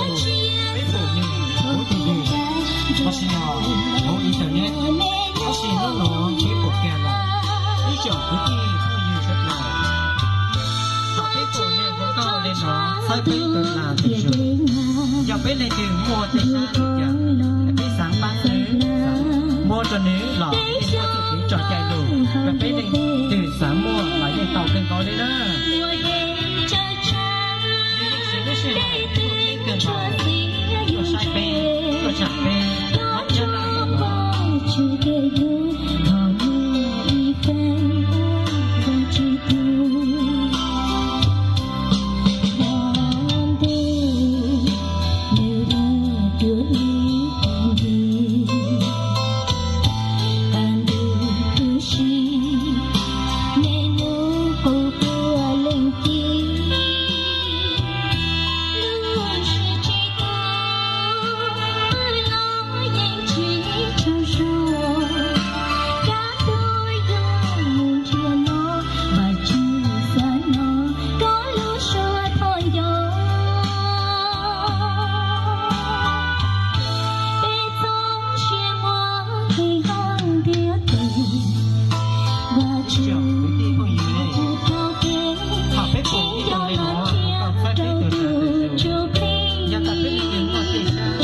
Peb pom nws hauv tus twg, los sis yog hauv internet, tab sis hnub no peb pom kiag lawm. Ib tsoom kwv tij phooj ywg sawv daws, thaum peb pom nws hauv toj li no, txhawb peb tus las tus zug. Yog peb leej twg muaj tej sab lus cas, peb xav pab xwb, muab rau nws los yeej muaj txuj kev tso cai lus, rau peb leej twg xav muaj los yeej tau kawg nkaus li na. Nws yeej siv lub sij hawm muaj kev kawg nkaus tuaj saib peb, tuaj tsham peb, muab coj los. Tsoom kwv tij phooj ywg, thaum peb pom ib tug li no tau txhawb peb tus las tus zug, yog tas peb leej twg muaj tej sab es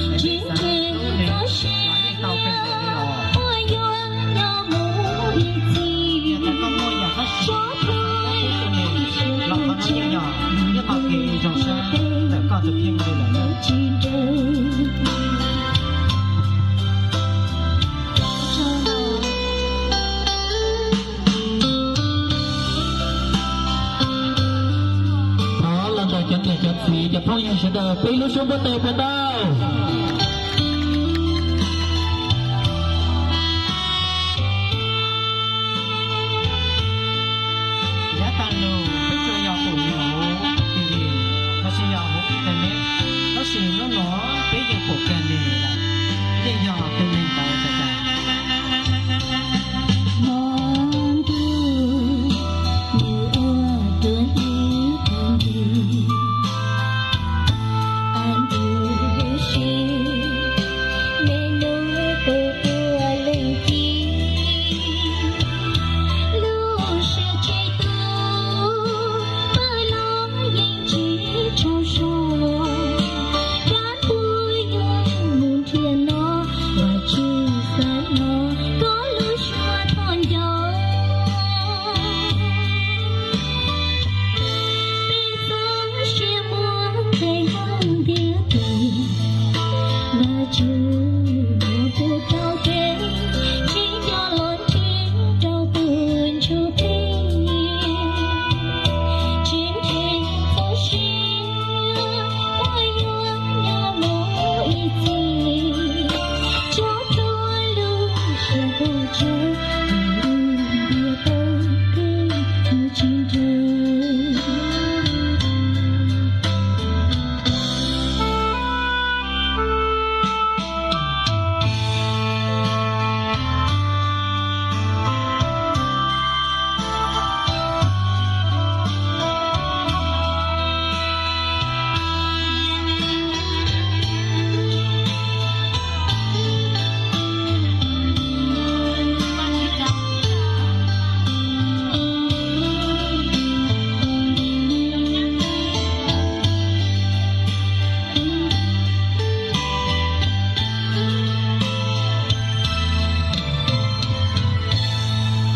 peb xav hlub nws los yeej tau kawg nkaus li os. Yog tas koj muaj yam dab tsi xav pab peb rau nws los qhov no yeej yog ib qho kev zoo siab ntawm koj tus kheej li lawm. Thov los rau cov niam cov txiv cov phooj ywg sawv daws peb lub suab npuaj tes puas tau? Yav tag los peb tsuas yog pom nws hauv T V los sis yog hauv internet, tab sis hnub no peb yeej pom kiag nws lawm, yeej yog tus neeg ntawd tas tas.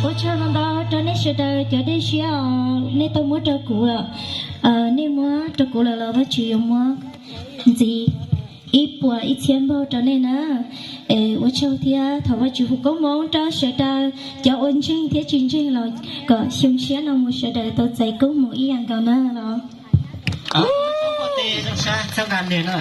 Ua tsaug ntau ntau rau nej sawv daws cov dej siab os, nej tau muab rau kuv. Nej muab rau kuv lawm los Vajtswv yuav muab ntxiv ib puas ib txhiab npaug rau nej na. Es ua tsaug thiab thov Vajtswv hu koob hmoov rau sawv daws cov uas ntseeg thiab tsis ntseeg los kom xyoo tshiab no mus sawv daws tau txais koob hmoov ib yam nkaus na los. Ua tes zoo sab txhawb nqa nws na.